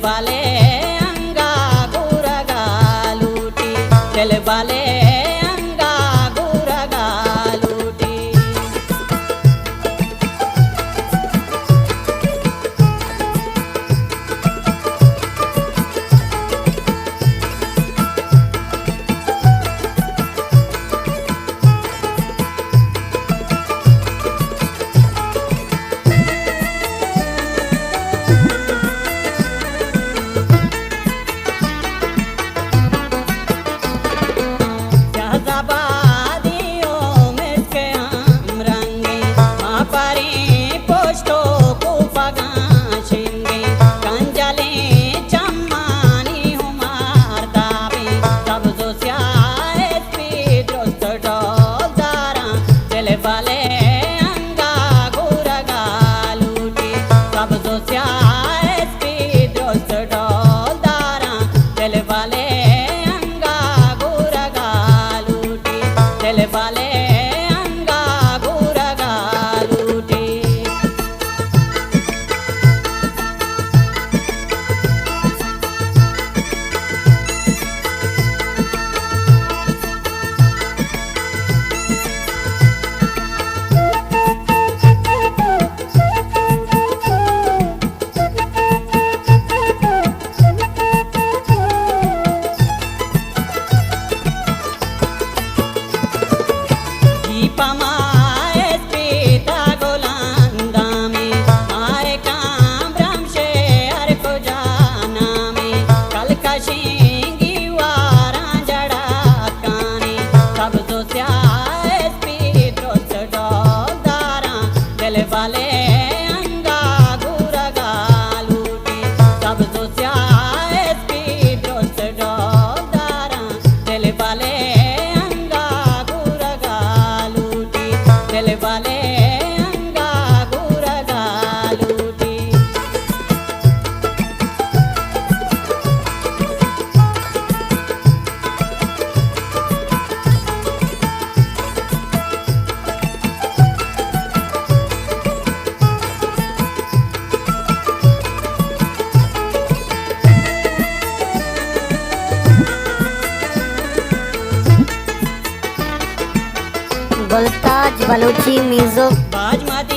والے انگا گورگا لوٹی، دل والے انگا گورگا لوٹی۔ شہزبادی و مسک ہم رنگیں، ماں پریں پشت و کوپگاں شنگیں، کنجلیں چمانی ہمار دابیں، سبز و سیاہ اسپی درست ڈولداراں، دل والے انگا گورگا لوٹی، سبز و سیاہ اسپی درست ڈولداراں، دل والے انگا گورگا لوٹی، دل والے انگا گورگا لوٹی۔ جی پما اسپیتا گلان دامیں، ماہ کامبرم شے ہر کجا نامیں، کلکشیں گیواراں جڑاتکانیں، سبز و سیاہ اسپی درست ڈولداراں، دل والے انگا گورگا لوٹی، سبز و سیاہ اسپی درست ڈولداراں، دل والے انگا گورگا لوٹی، دل والے انگا گورگا لوٹی۔ گلتاج بلوچی میوزک۔ باج ماتی